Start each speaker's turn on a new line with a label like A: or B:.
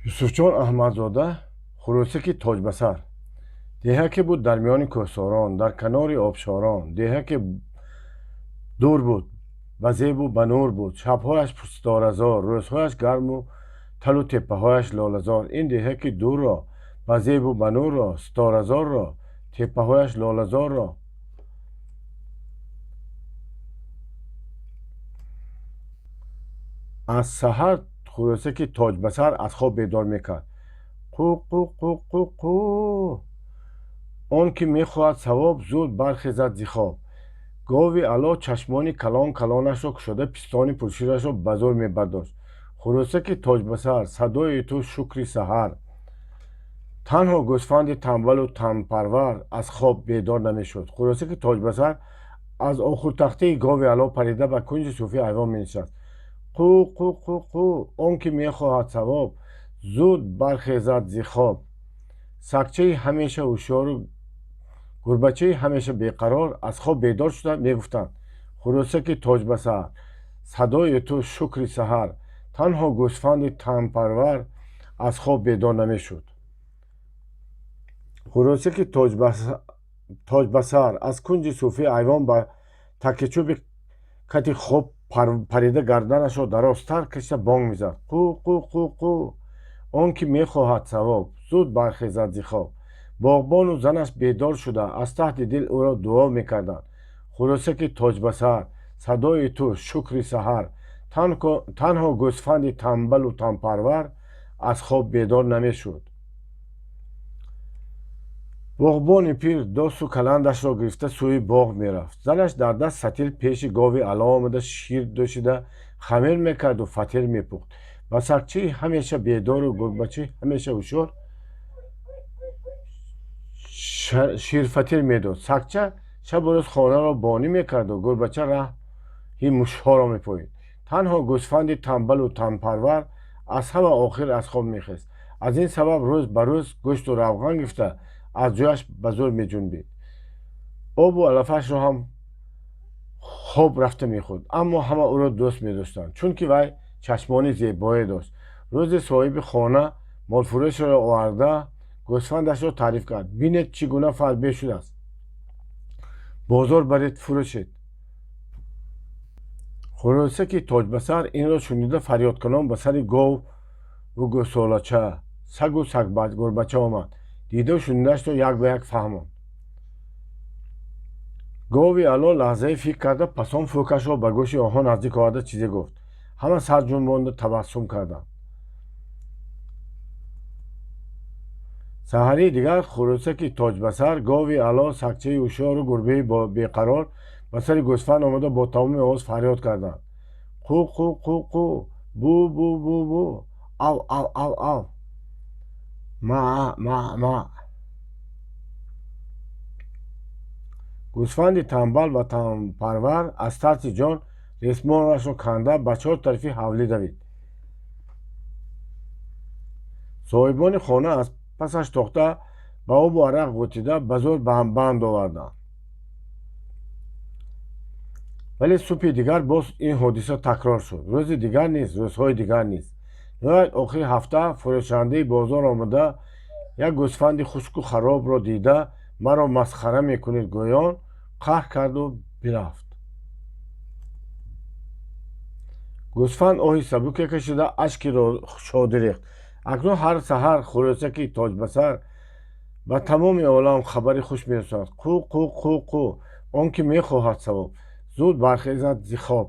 A: Юсуфҷон Аҳмадзода, Хурӯсаки тоҷбасар. Деҳаке буд дар миёни кӯҳсорон, дар канори обшорон. Деҳаке дур буд, ба зебу ба нур буд. Шабҳояш пурситоразор, рӯзҳояш гарму талу теппаҳояш лолазор. Ин деҳаки дурро, ба зебу ба нурро, ситоразорро, теппаҳояш лолазорро аз саҳар хурӯсаки тоҷбасар аз хоб бедор мекард. Қу-қу-қу-қу-қу! Он ки мехоҳад савоб, зуд бархезад зи хоб. Гови Ало чашмони калон калонашро кушода, пистони пурширашро ба зӯр мебардошт. Хурӯсаки тоҷбасар, садои ту шукри саҳар. Танҳо гӯсфанди тамбалу танпарвар аз хоб бедор намешуд. Хурӯсаки тоҷбасар аз охуртахтаи гови Ало парида, ба кунҷи суфии айвон менишаст. Қу-қу-қу-қу! Он ки мехоҳад савоб, зуд бархезад зи хоб. Сагчаи ҳамеша ҳушёру гурбачаи ҳамеша беқарор аз хоб бедор шуда мегуфтанд: Хурӯсаки тоҷбасар, садои ту шукри саҳар. Танҳо гӯсфанди танпарвар аз хоб бедор намешуд. Хурӯсаки тоҷбасар аз кунҷи суфии айвон ба такячӯби кати хоб парида, гарданашро дарозтар кашида, бонг мезад: Қу-қу-қу-қу! Он ки мехоҳад савоб, зуд бархезад зи хоб. Боғбону занаш бедор шуда, аз таҳти дил ӯро дуо мекарданд: Хурӯсаки тоҷбасар, садои ту шукри саҳар. Танҳо гӯсфанди тамбалу танпарвар аз хоб бедор намешуд. Боғбони пир досу каландашро гирифта, сӯи боғ мерафт. Занаш дар даст сатил пеши гови Ало омада, шир дӯшида, хамир мекарду фатир мепухт. Ба сагчаи ҳамеша бедору гурбачаи ҳамеша ҳушёр ширфатир медод. Сагча шабу рӯз хонаро бонӣ мекарду гурбача раҳи мушҳоро мепоид. Танҳо гӯсфанди тамбалу танпарвар аз ҳама охир аз хоб мехест. Аз ин сабаб рӯз ба рӯз гӯшту равған гирифта, аз ҷояш ба зӯр меҷунбид. Обу алафашро ҳам хоб рафта мехӯрд. Аммо ҳама ӯро дӯст медоштанд, чунки вай чашмони зебое дошт. Рӯзе соҳиби хона молфурӯшеро оварда, гӯсфандашро таъриф кард: Бинед, чӣ гуна фарбеҳ шудааст. Бозор баред, фурӯшед. Хурӯсаки тоҷбасар инро шунида, фарёдкунон ба сари гову гӯсолача, сагу гурбача омад. Дидаву шунидаашро як ба як фаҳмонд. Гови Ало лаҳзае фикр карда, пасон фӯкашро ба гӯши онҳо наздик оварда, чизе гуфт. Ҳама сар ҷунбонда табассум карданд. Саҳарии дигар хурӯсаки тоҷбасар, гови Ало, сагчаи ҳушёру гурбаи беқарор ба сари гӯсфанд омада, бо тамоми овоз фарёд карданд: Қу-қу-қу-қу! Бу-бу-бу-бу! Ав, ав, ав, ав! Ма, ма, ма! Гӯсфанди тамбал ва танпарвар аз тарси ҷон ресмонашро канда, ба чор тарафи ҳавлӣ давид. Соҳибони хона аз пасаш тохта, ба обу арақ ғӯтида, ба зӯр банд оварданд. Вале субҳи дигар боз ин ҳодиса такрор шуд. Рӯзи дигар низ, рӯзҳои дигар низ. Ниҳоят охири ҳафта фурӯшандаи бозор омада, як гӯсфанди хушку харобро дида, маро масхара мекунед гӯён, қаҳр карду бирафт. Гӯсфанд оҳи сабуке кашида, ашки шодӣ рехт. Акнун ҳар саҳар хурӯсаки тоҷбасар ба тамоми олам хабари хуш мерасонад: Қу-қу-қу-қу! Он ки мехоҳад савоб, зуд бархезад зи хоб.